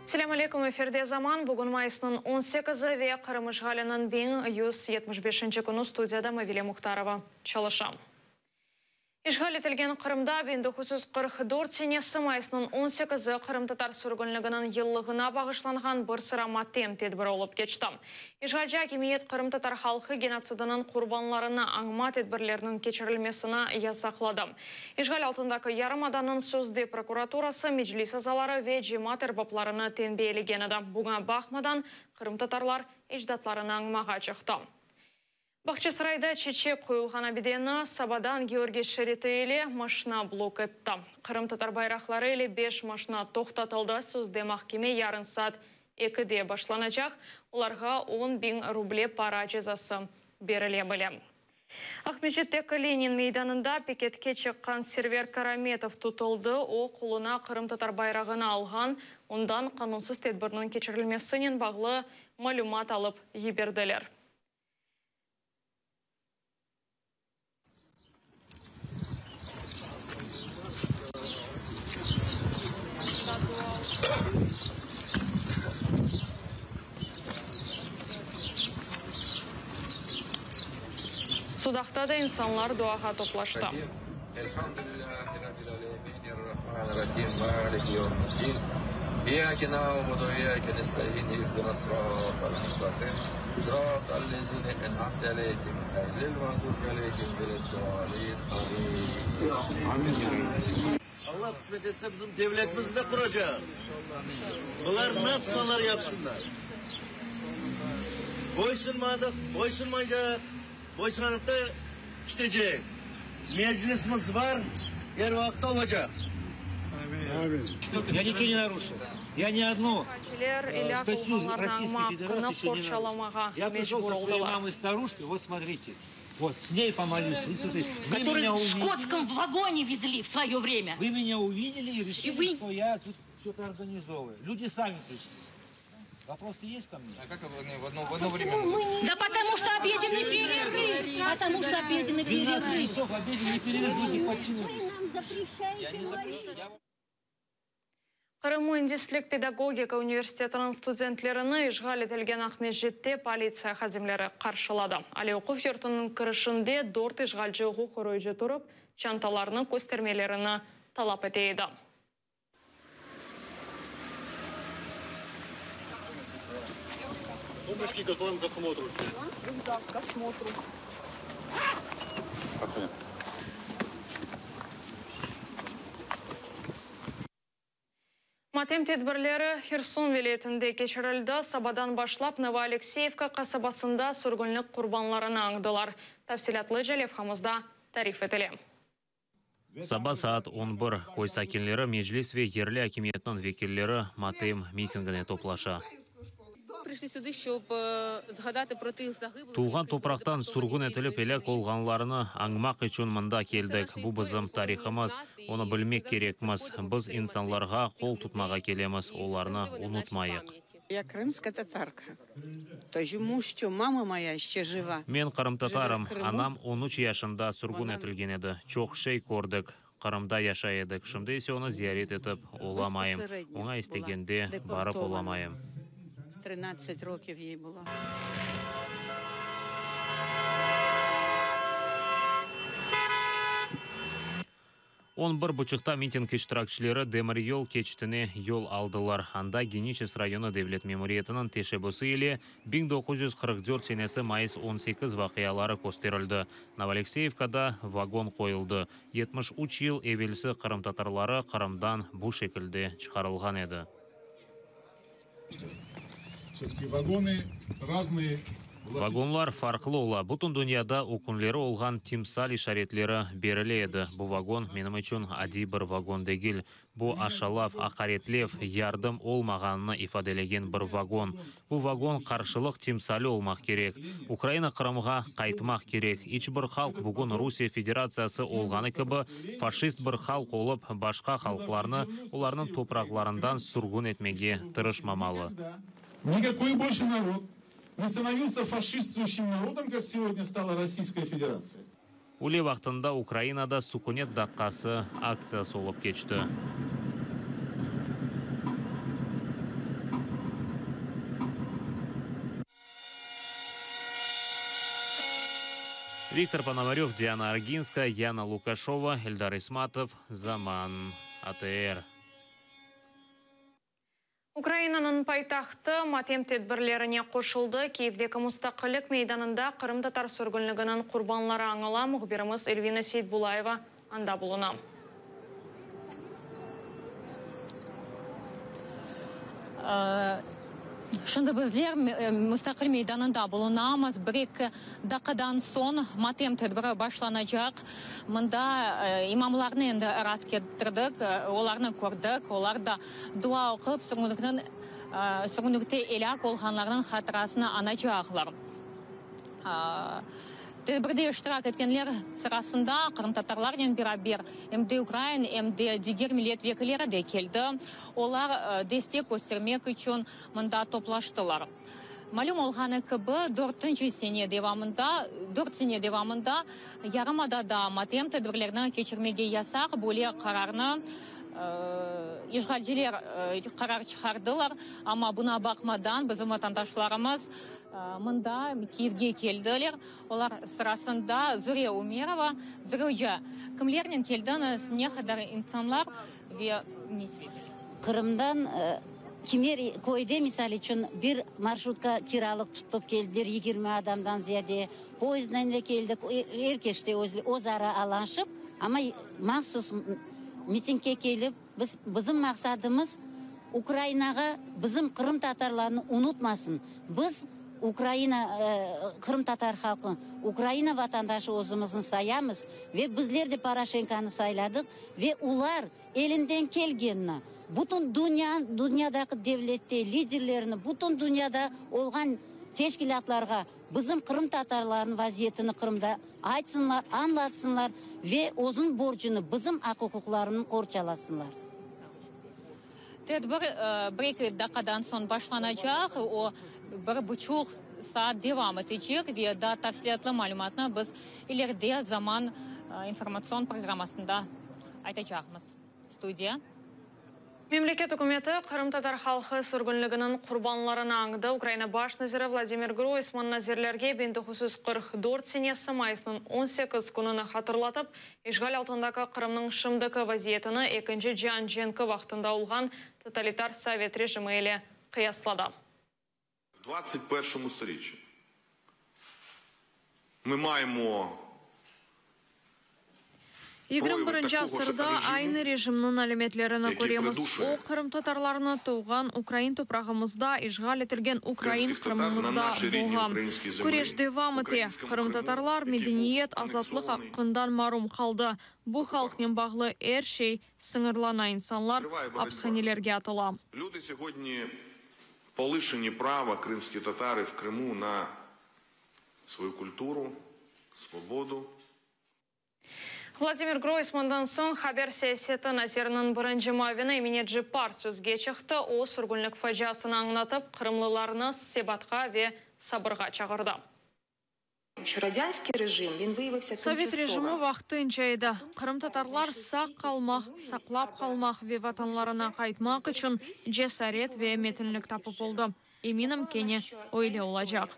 Selâm aleyküm, efirde Zaman, bugün mayısnıñ on sekizi ve Qırım işğaliniñ 1175-nci künü studiyada Mavile Muhtarova çalışa. İşğal etilgen Qırımda 1944 senesi mayısnıñ on sekizi qırımtatar sürgünliginiñ yıllığına bağışlanğan bir sıra matem tedbiri olıp keçti. İşğalci akimiyet qırımtatar halqı genotsidiniñ qurbanlarını añma tedbirleriniñ keçirilmesini yasaqladı. İşğal altındaki yarımadanıñ sözde prokuraturası Meclis azaları ve cemaat erbaplarını tenbiyelegen edi. Buña baqmadan, qırımtatarlar ecdatlarını añmağa çıqtı. Bağçasarayda çeçek qoyulğan abideni sabadan Georgiy şeriti ile maşna blok etti. Qırımtatar bayraqları ile beş maşna toqtatıldı, sözde mahkeme yarın saat ekide başlanacaq, olarğa 10.000 ruble para cezası berile bile. Aqmescitteki Lenin meydanında piketke çıqqan Server Karametov tutuldı, o, qoluna qırımtatar bayrağını alğan, ondan qanunsız tedbirniñ keçirilmesinen bağlı malümat alıp yiberdiler. Sudaqta da insanlar duağa toplaştı. Allah qısmet etse bizim devletimizni de quracaq. Bular napsalar yapsınlar. Boysunmadıq, boysunmaycaq, boysunıp da kitecek. Meclisimiz bar, er vaqıt olacaq. Ya niçego ne naruşil. Ya ni odnu İşğalciler elâk statyu olğanlarnı Rossiyskoy añma aqqını Federatsiya еще не нарушил. qorçalamağa Ya пришел mecbur со своей oldılar. мамой старушкой, вот смотрите, вот с ней помолиться. И смотрите, вы Который меня в увидели. скотском вагоне везли в свое время. Вы меня увидели и И решили, вы что я тут что-то организовываю. Люди сами пришли. Вопросы есть ко мне? А как они в одно время могут? Да потому что обеденный перерыв. Потому что обеденный 12 перерыв. часов обеденный перерыв, люди подтянулись. Я не запрещаю. Qırım müendislik pedagogika universitetiniñ studentlerini işğal etilgen Aqmescitte politsiya hadimleri qarşıladı. Aliy oquv yurtunıñ kirişinde dört işğalci uquq qoruyıcı turıp, çantalarını köstermelerini talap ete edi. Бумажки готовим к осмотру все. Рюкзак к осмотру. Matem tedbirleri Herson vilâyetinde keçirildi. Sabadan başlap Novoalekseyevka qasabasında sürgünlik qurbanlarını añdılar. Tafsilâtlıca levhamızda tarif etile. Saba saat 11, köy sakinleri, meclis ve yerli akimiyetniñ vekilleri matem mitingine toplaşa. Tuvğan topraqtan sürgün etilip elâk olğanlarnı añmaq içün mında keldik. Bu bizim tarihımız, onı bilmek kerekmiz. Biz insanlarğa qol tutmağa kelemiz, olarnı unutmayıq. Ya krımska tatarka. Tomu şço mama moya şçe jiva. Men qırımtatarım. Žive v Krımu. Anam on üç yaşında sürgün etilgen edi. Çoq şey kördik. Qırımda yaşay edik. Şimdi ise onı ziyaret etip olamayım. Oña istegende barıp olamayım. Trinadtsat rokiv yey bulo. On bir buçuqta miting iştirakçileri demiryol keçitine yol aldılar. Anda Geniçesk rayonı devlet memuriyetiniñ teşebbüsi ile 1944 senesi mayıs 18 vaqiaları kösterildi. Novoalekseyevkada vagon qoyuldı. 73 yıl evelsi qırımtatarları Qırımdan bu şekilde çıqarılğan edi. Все-таки vagonı разные. Vagonlar farqlı ola. Bütün dünyada ükümleri olğan timsal işaretleri berile edi. Bu vagon menim içün adiy bir vagon degil. Bu aşalav, aqaretlev, yardım olmağanını ifadelegen bir vagon. Bu vagon qarşılıq timsali olmaq kerek. Ukraina Qırımğa qaytmaq kerek. İç bir halq bugün Rusiye Federatsiyası olğanı kibi faşist bir halq olıp, başqa halqlarnı olarnıñ topraqlarından sürgün etmege tırışmamalı. Никакой больше народ не становился фашистующим народом, как сегодня стала Российская Федерация. Üyle vaqtında Ukrainada Sukünet daqqası aktsiyası olıp keçti. Viktor Ponomarev, Diana Arginskaya, Yana Lukaşova, Eldar İsmatov, Zaman, ATR. Ukrainanıñ paytahtı matem tedbirlerine qoşuldı. Kiyevdeki Mustaqillik meydanında qırımtatar sürgünliginiñ qurbanları añıla. Mühbirimiz Elvina Seytbulayeva anda buluna. Şimdi bizler Mustaqil meydanında bulunamız. Bir-eki daqqadan soñ matem tedbiri başlanacaq. Mında imamlarnı endi rast ketirdik, olarnı kördik, olar da dua oqup, sürgünlikniñ, sürgünlikte elâk olğanlarnıñ hatırasını añacaqlar. Tedbirde iştirak etkenler sırasında qırımtatarlarnen beraber em de ukrain, em de diger millet vekilleri de keldi. Olar destek köstermek içün mında toplaştılar. Malüm olğanı kibi, dörtünci sene devamında, dört sene devamında yarımadada matem tedbirlerini keçirmege yasaq, böyle qararnı işğalciler qarar çıqardılar. Amma buña baqmadan bizim vatandaşlarımız mında, Kiyevge keldiler. Olar sırasında Zure Umerova. Zure oca, kimlernen keldiñiz, ne qadar insanlar ve ne sebepten? Qırımdan kimer köyde, misal içün, bir marşrutka kiralıq tutıp keldiler, 20 adamdan ziyade. Poyezdnen de keldik, er kes de öz ara alanşıp, amma mahsus mitingge kelip, biz, bizim maqsadımız, Ukrainağa bizim qırımtatarlarnı unutmasın. Biz, Ukraina, qırımtatar halqı, Ukraina vatandaşı özümizni sayamız ve bizler de Poroşenkonı sayladıq ve olar elinden kelgenini, bütün dünya, dünyadaki devlette liderlerini, bütün dünyada olğan teşkilâtlarğa bizim qırımtatarlarnıñ vaziyetini Qırımda aytsınlar, añlatsınlar ve özüniñ borcunı, bizim aq-uquqlarını qorçalasınlar. Tedbir bir-eki daqqadan soñ başlanacaq, o, bir buçuq saat devam etecek ve daa tafsilâtlı malümatnı biz ileride Zaman informatsion programmasında aytacaqmız. Studiya. Memleket ükümeti qırımtatar halqı sürgünliginiñ qurbanlarını añdı. Ukraina baş naziri Vladimir Groysman nazirlerge 1944 senesi mayısnıñ 18 kününi hatırlatıp, işğal altındaki Qırımnıñ şimdiki vaziyetini Ekinci cian cenki vaqtında olğan totalitar sovet rejimi ile qıyasladı. В 21 сторіччі ми маємо 21-nci asırda aynı rejimniñ alâmetlerini köremiz, o, qırımtatarlarnı tuvğan ukrain toprağımızda, işğal etilgen ukrain Qırımımızda boğa. Küreş devam ete, qırımtatarlar medeniyet, azatlıq aqqından marum qaldı, bu halqnen bağlı er şey sıñırlana, insanlar apishanelerge atıla. Люди сьогодні полишені права, кримські татари в Криму, на свою культуру, свободу. Vladimir Groysmandan soñ haber siyaseti naziriniñ birinci muavini Emine Ceppar sözge çıqtı. O, sürgünlik faciasını añlatıp, qırımlılarnı sebatqa ve sabırğa çağırdı. Sovet rejimi vaqtınca edi. Qırımtatarlar sağ qalmaq, saqlap qalmaq ve vatanlarına qaytmaq içün cesaret ve metinlik tapıp oldı. Eminim, kene öyle olacaq.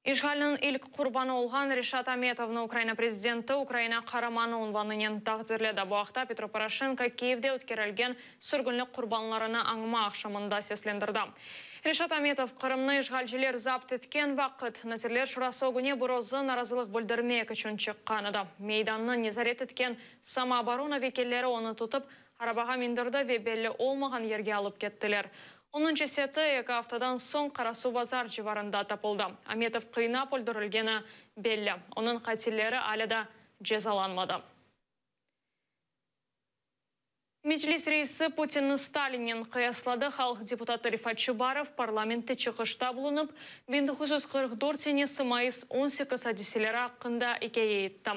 İşğalniñ ilk qurbanı olğan Reşat Ametovnı Ukraina prezidenti Ukraina Qaramanı unvanınen taqdirledi. Bu aqta Petro Poroşenko Kiyevde ötkerilgen sürgünlik qurbanlarını añma aqşamında seslendirdi. Reşat Ametov Qırımnı işğalciler zapt etken vaqıt Nazirler Şurası ögüne bir özü narazılıq bildirmek içün çıqqan edi. Meydannı nezaret etken samooborona vekilleri onı tutıp, arabağa mindirdi ve belli olmağan yerge alıp kettiler. Onıñ ceseti eki aftadan soñ Qarasuvbazar civarında tapıldı. Ametov qıynap öldürilgeni belli. Onıñ qatilleri alâ da cezalanmadı. Meclis reisi Putinni Stalinnen qıyasladı. Halq deputatı Refat Çubarov parlamentte çıqışta bulunıp, 1944 senesi mayıs 18 adiseleri aqqında ikâye etti.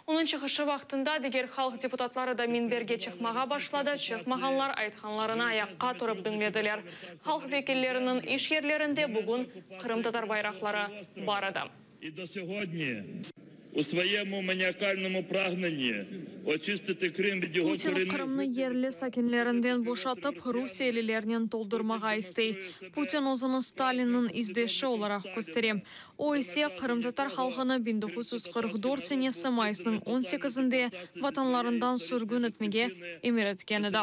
Onıñ çıqışı vaqtında diger halq deputatları da minberge çıqmağa başladı, çıqmağanlar aytqanlarını ayaqqa turıp diñlediler. Halq vekilleriniñ iş yerlerinde bugün qırımtatar bayraqları bar edi. У своєму маніакальному прагненні очистити Крим від його Putin корінних Qırımnı yerli sakinlerinden boşatıp, rusiyelilernen toldurmağa istey. Putin özüni Stalinniñ izdeşi olaraq köstere. O ise, qırımtatar halqını 1944 senesi mayısnıñ on sekizinde vatanlarından sürgün etmege emir etken edi.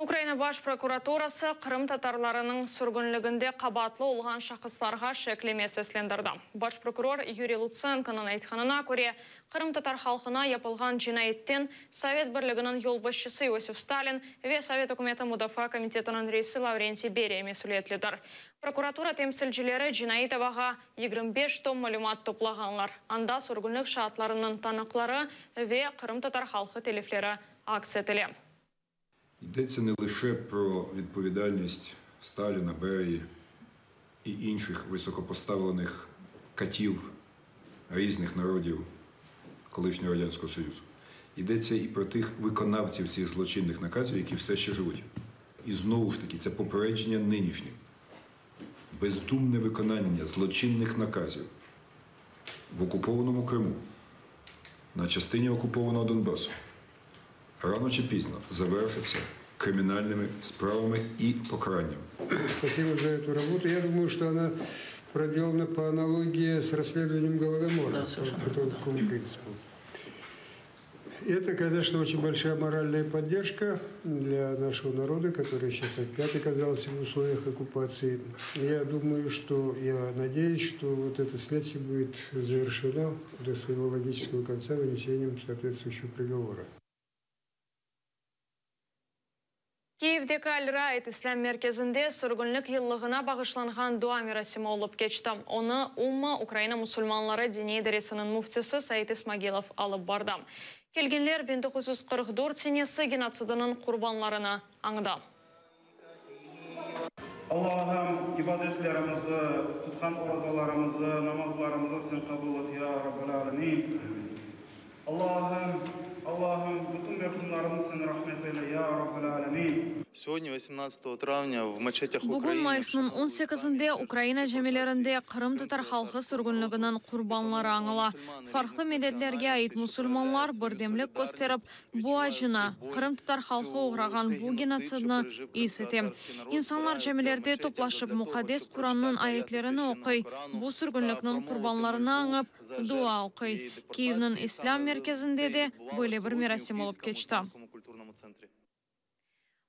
Ukraina Baş prokuraturası qırımtatarlarınıñ sürgünliginde qabaatlı olğan şahıslarğa şekleme seslendirdi. Baş prokuror Yuriy Lutsenkonıñ aytqanına köre, qırımtatar halqına yapılğan cinayetten Sovet Birliginiñ yolbaşçısı İosif Stalin ve Sovet ükümeti Mudafaa komitetiniñ reisi Lavrentiy Beriya mesüliyetlidir. Prokuratura temsilcileri cinaiy davağa 25 tom malümat toplağanlar, anda sürgünlik şaatlarınıñ tanıqları ve qırımtatar halqı telifleri aks etile. Йдеться не лише про відповідальність Сталіна, Берії і інших високопоставлених катів різних народів колишнього Радянського Союзу. Йдеться і про тих виконавців цих злочинних наказів, які все ще живуть. І знову ж таки, це попередження нинішнім. Бездумне виконання злочинних наказів в окупованому Криму, на частині окупованого Донбасу, рано чи пізно завершиться кримінальними справами і покаранням. Спасибо за эту работу. Я думаю, что она проделана по аналогии с расследованием Голодомора. Да, совершенно по такому принципу. Это, конечно, очень большая моральная поддержка для нашего народа, который сейчас опять оказался в условиях оккупации. Я думаю, что, я надеюсь, что вот это следствие будет завершено до своего логического конца вынесением соответствующего приговора. Kiyevdeki Al-Raid islâm merkezinde sürgünlik yıllığına bağışlanğan dua merasimi olıp keçti. Onı Umma Ukraina musulmanları diniy idaresiniñ müftisi Said İsmagilov alıp bardı. Kelgenler 1944 senesi genotsidiniñ qurbanlarını añdı. Allahım, ibadetlerimizi, tutqan orazalarımızı, namazlarımızı Sen qabul et, ya Rabbel Alemin. Allahım, Allahım, bütün merhumlarımız Sen rahmet eyle, ya Rabbel Alemin. Сьогодні, 18 травня, в мечетях Bugün України mayısnıñ on sekizinde Ukraina camilerinde qırımtatar halqı sürgünliginiñ qurbanları añıla. Farqlı milletlerge ait musulmanlar birdemlik kösterip, bu acını, qırımtatar halqı oğrağan bu genotsidni is ete. İnsanlar camilerde toplaşıp, muqaddes Qurannıñ ayetlerini oquy, bu sürgünlikniñ qurbanlarını añıp, dua oquy. Kiyevniñ İslâm merkezinde de böyle bir merasim olıp keçti.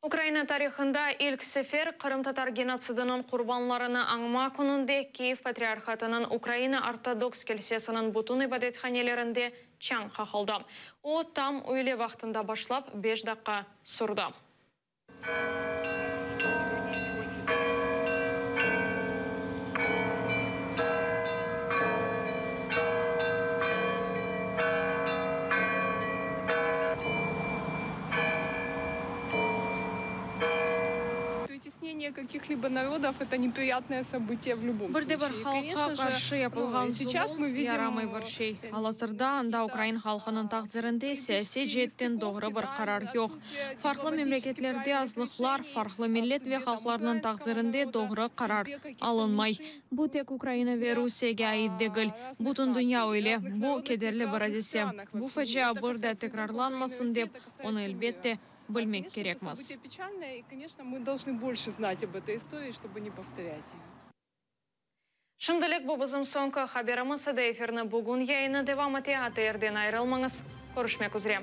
Ukraina tarihında ilk sefer qırımtatar genotsidiniñ qurbanlarını añma kününde Kiyev Patriarhatınıñ Ukraina Ortodoks Kilsesiniñ bütün ibadethanelerinde çañ qaqıldı. O, tam üyle vaqtında başlap, beş daqqa sürdi. Притеснение каких-либо народов, это неприятное событие в любом Bir de bir случае. halqqa qarşı yapılğan zulum yaramay bir şey. Al-azırda anda ukrain halqınıñ taqdirinde siyasiy ceetten doğru bir qarar yoq. Farqlı memleketlerde azlıqlar, farqlı millet ve halqlarnıñ taqdirinde doğru qarar alınmay. Bu tek Ukraina ve Rusiyege ait degil. Bütün dünya öyle. Bu kederli bir adise. Bu facia bir daa tekrarlanmasın dep, onı, elbette, bilmek kerekmiz. Şimdilik bu bizim soñki haberimiz edi. Efirni bugün yayını devam ete. ATRden ayırılmañız. Körüşmek üzre.